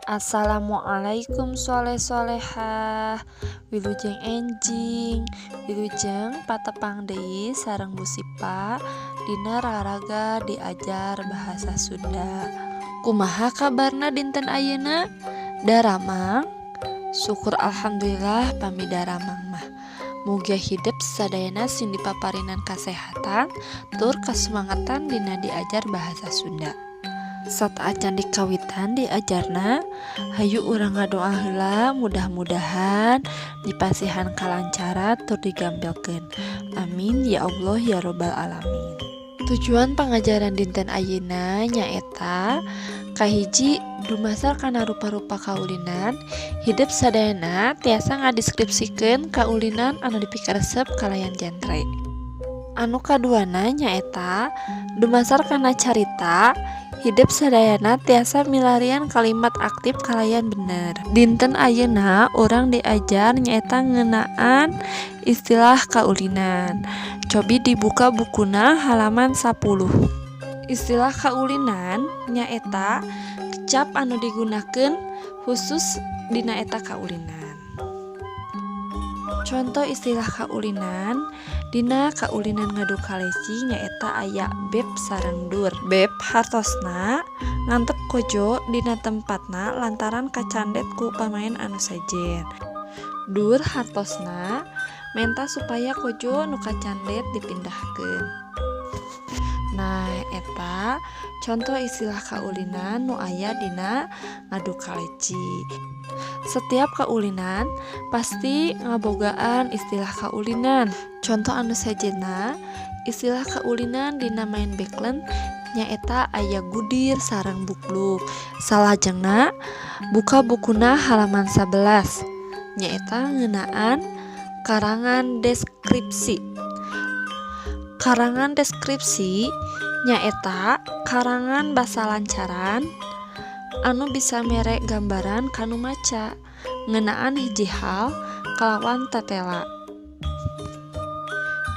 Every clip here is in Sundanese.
Assalamualaikum soleh-solehah, wilujeng enjing, wilujeng patepang deui sareng Bu Sipa dina raraga diajar bahasa Sunda. Kumaha kabarna dinten ayeuna? Daramang? Syukur alhamdulillah pami daramang mah. Mugia hidep sadayana sing dipaparinan kasehatan tur kasumangatan dina diajar bahasa Sunda. Sateuacan dikawitan diajarna, hayu urang ngadoa heula mudah-mudahan dipasihan kalancaran tur digampilkeun. Amin ya Allah ya robbal alamin. Tujuan pangajaran dinten ayeuna nyaeta kahiji dumasar kana rupa-rupa kaulinan, hidep sadayana tiasa ngadeskripsikeun kaulinan anu dipikaresep kalayan jentre. Anu kaduana nyaeta dumasar kana carita, hidep sadayana tiasa milarian kalimat aktif kalayan bener. Dinten ayeuna urang diajar nyaeta ngeunaan istilah kaulinan. Cobi dibuka bukuna halaman 10. Istilah kaulinan nyaeta kecap anu digunakeun khusus dina eta kaulinan. Contoh istilah kaulinan dina kaulinan ngadu kaleci nyaeta aya beb sareng dur. Beb hartosna ngantep kojo dina tempatna lantaran kacandet ku pamain anu sejen. Dur hartosna menta supaya kojo nu kacandet dipindahkeun. Nah, eta contoh istilah kaulinan nu aya dina ngadu kaleci. Setiap kaulinan pasti ngabogaan istilah kaulinan. Contoh anu sejenna, istilah kaulinan dina main beklen nyaeta aya gudir sareng bukluk. Salajengna buka bukuna halaman 11 nyaeta ngeunaan karangan deskripsi. Karangan deskripsi nyaeta karangan basa lancaran anu bisa mere gambaran ka nu maca ngeunaan hiji hal kalawan tetela.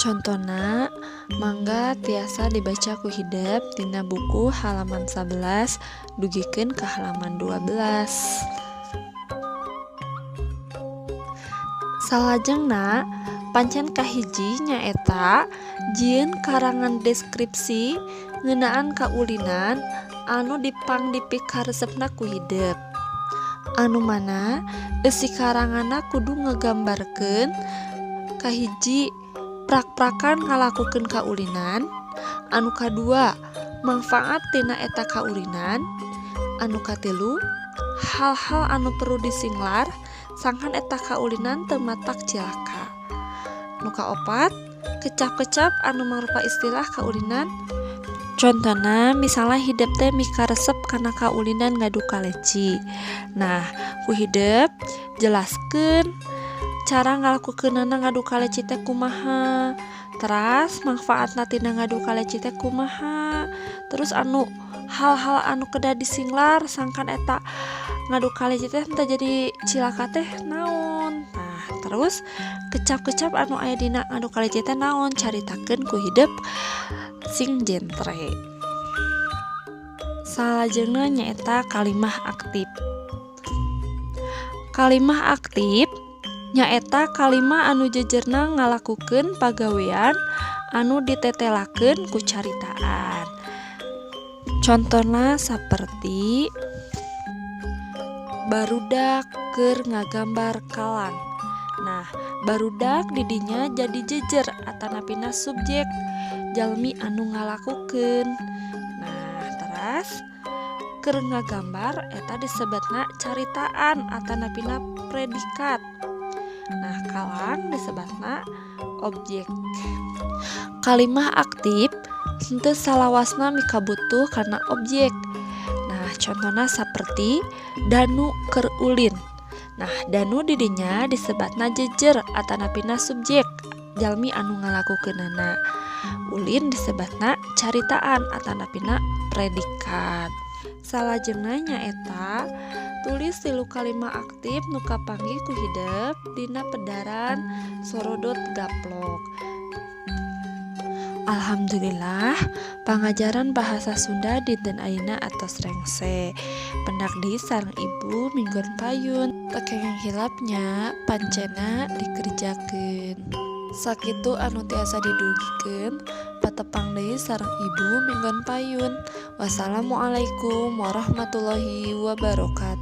Contona mangga tiasa dibaca ku hidep dina buku halaman 11 dugikeun ka halaman 12. Salajengna pancen kahiji nyaeta jieun karangan deskripsi ngeunaan kaulinan anu dipangdipikaresepna ku hidep. Anu mana eusi karanganna kudu ngagambarkeun kahiji prak-prakan ngalakukeun kaulinan, anu kadua mangfaat tina eta kaulinan, anu katilu hal-hal anu perlu disinglar sangkan eta kaulinan teu matak cilaka. Nu kaopat kecap-kecap anu mangrupa istilah kaulinan. Contona misalnya hidep teh mikaresep kana kaulinan ngadu kaleci. Nah, ku hidep jelaskeun cara ngalakukeunana ngadu kaleci teh kumaha, teras mangfaatna tina ngadu kaleci teh kumaha, terus anu hal-hal anu kedah disinglar sangkan eta ngadu kaleci teh henteu jadi cilaka teh naon. Nah, terus kecap-kecap anu aya dina ngadu kaleci teh naon, caritakeun ku hidep sing jentre. Salajengna nyaeta kalimah aktif. Kalimah aktif nyaeta kalimah anu jejerna ngalakukeun pagawean anu ditetelakeun ku caritaan. Contona saperti barudak keur ngagambar kalang. Nah, barudak didinya jadi jejer atanapina subjek jalmi anu ngalakukeun. Nah, teras keur ngagambar eta disebutna caritaan atanapina predikat. Nah, kalang disebutna objek. Kalimah aktif henteu salawasna mikabutuh kana objek. Nah, contohna saperti danu keur ulin. Nah, danu didinya disebutna jejer atanapina subjek jalmi anu ngalakukeunana. Ulin disebutna caritaan atanapina predikat. Salajengna nyaeta tulis tilu kalimah aktif nu kapanggih ku hidep dina pedaran sorodot gaplok. Alhamdulillah, pangajaran bahasa Sunda dinten ayeuna atos rengse. Pendak deui sareng Ibu minggon payun. Teu kenging hilap nya, pancena dikerjakeun. Sakitu anu tiasa didugikeun, patepang deui sareng Ibu minggon payun. Wassalamualaikum warahmatullahi wabarakatuh.